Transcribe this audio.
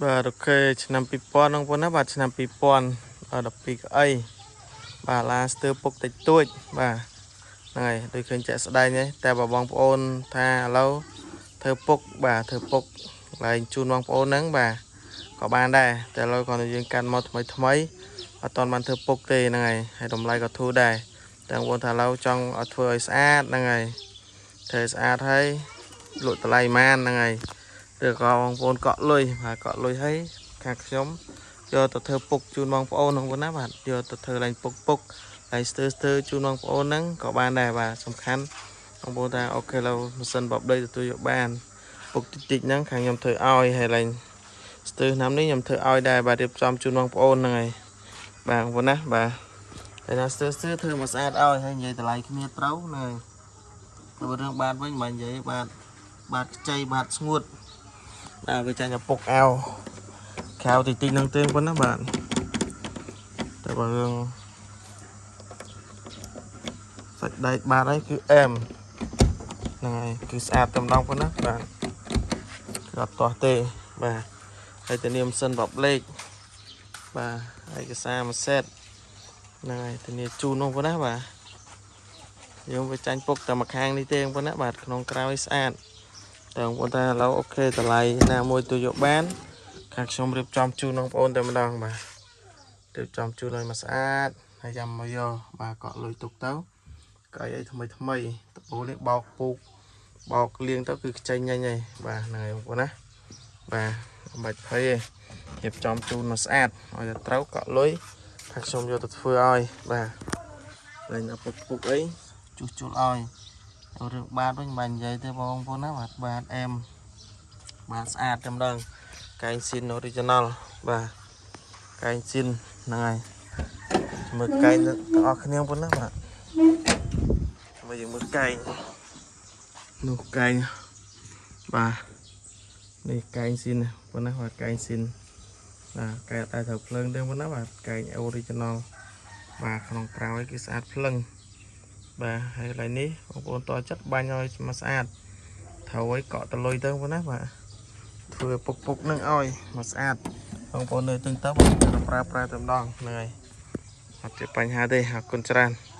បាទ OK ឆ្នាំ2000ហ្នឹងប៉ុណ្ណាបាទឆ្នាំ2012កៅអីបាទឡាស្ទើរពុកតិចតួចបាទហ្នឹងហើយដូចឃើញជាក់ស្ដែងហើយតែបើបងប្អូនថាឥឡូវធ្វើពុកបាទធ្វើពុកកន្លែងជូនបងប្អូនហ្នឹងបាទក៏បានដែរតែឥឡូវគ្រាន់តែយើងកាន់មកថ្មីថ្មីអត់ទាន់បានធ្វើពុកទេហ្នឹងហើយហើយតម្លៃក៏ធូរដែរតែបងប្អូនថាឥឡូវចង់ឲ្យធ្វើឲ្យស្អាតហ្នឹងហើយធ្វើឲ្យស្អាតហើយលក់តម្លៃម៉ានហ្នឹងហើយឬក៏បងប្អូនកក់លុយបាទកក់លុយហើយខាងខ្ញុំយកទៅធ្វើពុកជូនបងប្អូនហ្នឹងបងណាបាទយកទៅធ្វើឡើងពុកពុកហើយស្ទើស្ទើជូនបងប្អូនហ្នឹងក៏បានដែរបាទសំខាន់បងប្អូនថា OK ឡូវម៉ាស៊ីនបបដីទទួលយកបានពុកតិចតិចហ្នឹងខាងខ្ញុំធ្វើឲ្យហើយឡើងស្ទើឆ្នាំនេះខ្ញុំធ្វើឲ្យដែរបាទរៀបចំជូនបងប្អូនហ្នឹងហើយបាទបងប្អូនណាបាទតែណាស្ទើស្ទើធ្វើមកស្អាតឲ្យហើយនិយាយតម្លៃគ្នាត្រូវហ្នឹងហើយបើរឿងបាទវិញមិននិយាយបាទបាទខ្ចីបាទស្ងួតបាទវាចាញ់ឪពុកអោខៅតិចតិចហ្នឹងទេប៉ុណ្ណាបាទតែបើរឿងសាច់ដែកបាទហើយគឺអែមហ្នឹងហើយគឺស្អាតតែម្ដងប៉ុណ្ណាបាទគឺអត់ទាស់ទេបាទហើយធានាម៉ាស៊ីនបបលេខបាទឯកសារមួយសេតហ្នឹងហើយធានាជូននោះប៉ុណ្ណាបាទយើងវាចាញ់ពុកតែមួយខាងនេះទេប៉ុណ្ណាបាទក្នុងក្រោយស្អាតតែបងប្អូនថាឥឡូវ OK តម្លៃណាមួយទូយកបានខាងខ្ញុំរៀបចំជូនបងប្អូនតែម្ដងបាទរៀបចំជូនឲ្យមកស្អាតហើយចាំមកយកបាទកក់លុយទុកទៅកៅអីថ្មីថ្មីតបូលនេះបោកពូកបោកលៀងទៅគឺខ្ចីញញហើយបាទហ្នឹងហើយបងប្អូនណាបាទមិនបាច់ភ័យទេរៀបចំជូនមកស្អាតឲ្យតែត្រូវកក់លុយខាងខ្ញុំយកទៅធ្វើឲ្យបាទលេងពុកពុកអីជួសជុលឲ្យរឿងបាទវិញមិនបាច់និយាយទេបងប្អូនណាបាទបាទអែមបាទស្អាតតែម្ដងកែងស៊ីន original បាទកែងស៊ីនហ្នឹងហើយមើលកែងទាំងអស់គ្នាប៉ុណ្ណាបាទមើលយើងមើលកែងនោះកែងបាទនេះកែងស៊ីនប៉ុណ្ណាបាទកែងស៊ីនបាទកែតែត្រូវភ្លើងទេប៉ុណ្ណាបាទកែង original បាទក្នុងក្រោយគឺស្អាតភ្លឹងបាទហើយកន្លែងនេះបងប្អូនតចិត្តបាញ់ឲ្យមកស្អាតត្រូវឲ្យកក់តលុយទៅប៉ុណ្ណាបាទធ្វើពុកពុកនឹងឲ្យមកស្អាតបងប្អូននៅទិញទៅបងប្អូនប្រើប្រើតែម្ដងហ្នឹងហើយអត់ជាបញ្ហាទេអរគុណច្រើន។